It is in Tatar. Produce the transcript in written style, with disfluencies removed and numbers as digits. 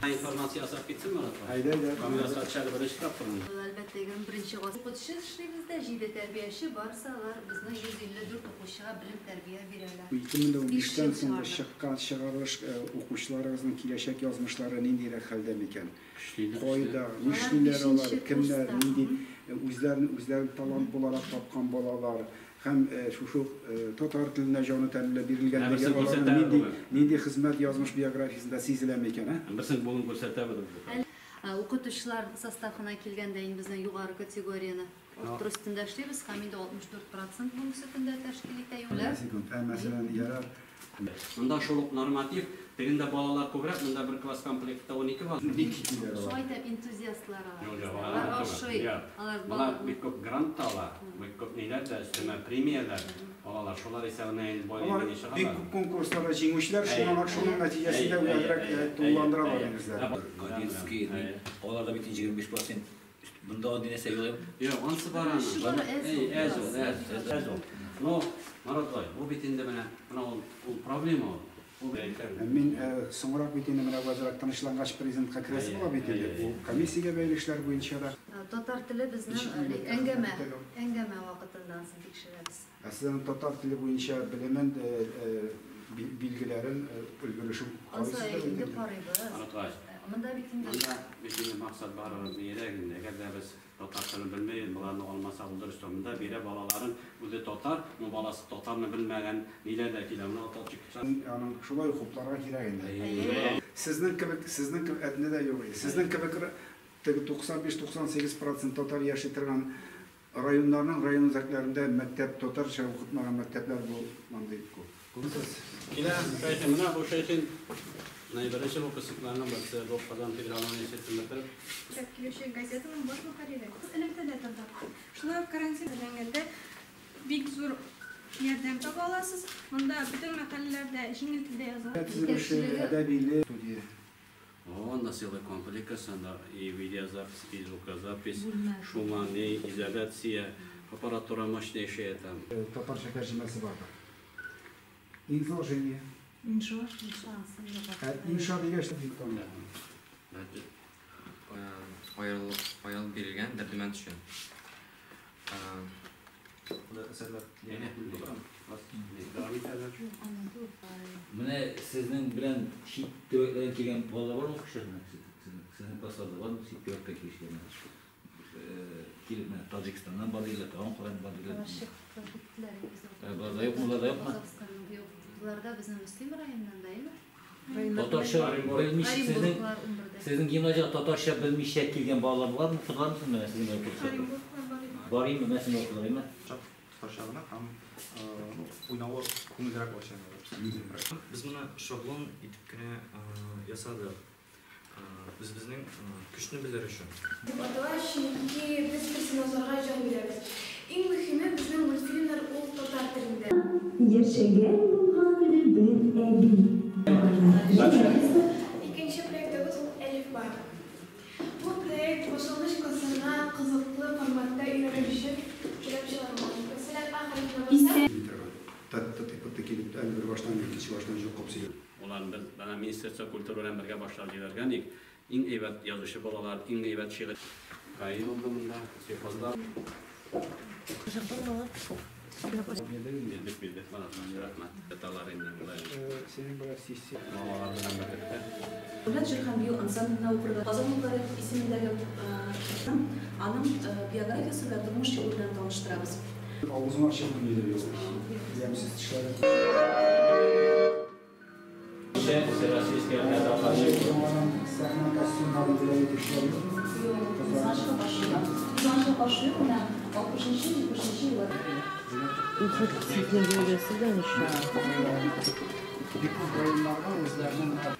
Информация ясап китсен Марат. Әйдә, әйдә. Камерасы ачады, беренче тапкыр. Әлбәттә, 21 гасыр укытучы эшлибез дә, 7 тәрбияче барысы алар безнең 154 укучыга белем тәрбия бирәләр. 2015-тән соң чыккан чыгарылыш укучыларыгызның киләчәк язмышлары ниндирәк хәлдә микән? Кайда, нишлиләр алар, кемнәр, нинди үзләрен үзләрен талант буларак тапкан балалар һәм шушы татар теленә җаны тәне белән бирелгәнлеге аларның нинди нинди хезмәт язмыш биографиясендә сизелә микән, ә? Берсен бүген күрсәтәбез. Укытучылар составына килгәндә инде безнең югары категорияне арттыру өстендә эшлибез һәм инде 64% бүгенге көндә тәшкил итә. Секунд, ә мәсәлән, ярар. Монда шул ук норматив, тегендә балалар күбрәк, монда бер класс комплектта 12 бала. Бик китиләр алар. Шулай итеп энтузиастлар алар. Алар Алар ошый. Алар Болар бик күп грант та ала, бик күп ниләр дә, өстәмә премияләр алалар. Шулар исәбенә инде бай Алар әйберне бик чыгалар. күп конкурсларда җиңүчеләр, шуның шуның нәтиҗәсендә үзләрен тулыландыралар үзләрен. Кадинский, аларда бит 25%. Монда андый нәрсә юк. Юк, ансы бар аның. Бар, әз ул, Әз ул, әз, әз, әз ул. Но, Марат бай, бу бит инде менә, менә ул, ул проблема ул. Ул Мин соңрак бит инде менә азрак тынычлангач президентка керәсе була бит инде. Бу комиссиягә бәйле эшләр буенча да. Татар теле безнең әңгәмә, әңгәмә вакытыннан соң тикшерәбез. Ә сезнең татар теле буенча белемен, билгеләрен, өлгерешен Ансы карыйсыз инде да бит инде. карыйбыз. Марат бай, Монда бит инде монда бит инде максат барыбер нирәк инде. Әгәр дә без татар телен белмәй, боларны алмасак булдыр өстә. Монда бирә балаларын үзе татар, но баласы татарны белмәгән ниләр дә килә. Менә татар Аның шулай хупларга кирәк инде. Сезнең кебек, сезнең кебек әтне дә юк. Сезнең кебек теге 95-98% татар яши торган районнарның район үзәкләрендә мәктәп татарча укытмаган мәктәпләр бу мондый күп. Килә, Шәйхин, менә бу Шәйхин беренче выпускникларның берсе, бу Казан федераль университетын бетереп. Килүче газетаның баш мөхәррире элемтәдә тордык. Шулай ук карантин эшләнгәндә бик зур ярдәм таба аласыз. Монда бөтен мәкаләләрдә җиңел телдә языла. Төзелеше, әдәбиле студия. Анда целый комплекс, анда и видеозапись, и звукозапись, шума, не, изоляция, аппаратура мощнейшая там. Татарча тәрҗемәсе бар. Изложение. Инша. Инша. Инша дигәч бик таныш. Аерылып бирелгән Дәрдемәнд өчен. Менә сезнең белән чит төбәкләрдән килгән балалар бармы кешеләрне? Сезнең классларда бармы чит төбәктән килгәннәр? Килеп менә Таҗикстаннан бар диләр, тагын каян бар диләр. Балалар юкмы, балалар юкмы? Юк, буларда безнең Мөслим районыннан да, әйме? Татарча белмичә сезнең сезнең гимназиягә татарча белмичә килгән балалар бармы? Укыдылармы соң менә сезнең укытучы? Бар инде, менә сезнең укыдылар, әйме? Татарча гына һәм уйнавы күңеллерәк булачак. Без моны шаблон итеп кенә ясадык. Без безнең көчне белер өчен. Дип атала, чөнки без персонажларга җан бирәбез. Иң мөһиме безнең мультфильмнар ул татар телендә. Яшәгән булган бер әби. Икенче проектыбыз ул Әлифба. Бу проект башлангыч классларга кызыклы форматта өйрәнү өчен килеп чыгарылган. Мәсәлән, А хәрефенә бассак, Т-т-т килеп, әле бер баштан, икенче баштан җокып сөйли. Улар без бана Министерство культуры белән бергә башлап җибәргән идек. Иң әйбәт язучы балалар, иң әйбәт шигырь. Каи булды монда, сихозлар. Бирдек, бирдек, мана рәхмәт. Татарлар инде болай. Синең бераз сиссия. Балалар белән берлектә. Дәүләт җыр һәм бию ансамбленә укырга Казан утлары исемендәге аның биографиясе белән тормыш юлы белән таныштырабыз. Авызың ачык нидер юк. Ямьсез тешләре. Сәхнә костюмнары бүләк итүчеләр юк. Кызганычка каршы юк. Кызганычка каршы юк, менә 60-70 еллар. Бик күп районнарда үзләренең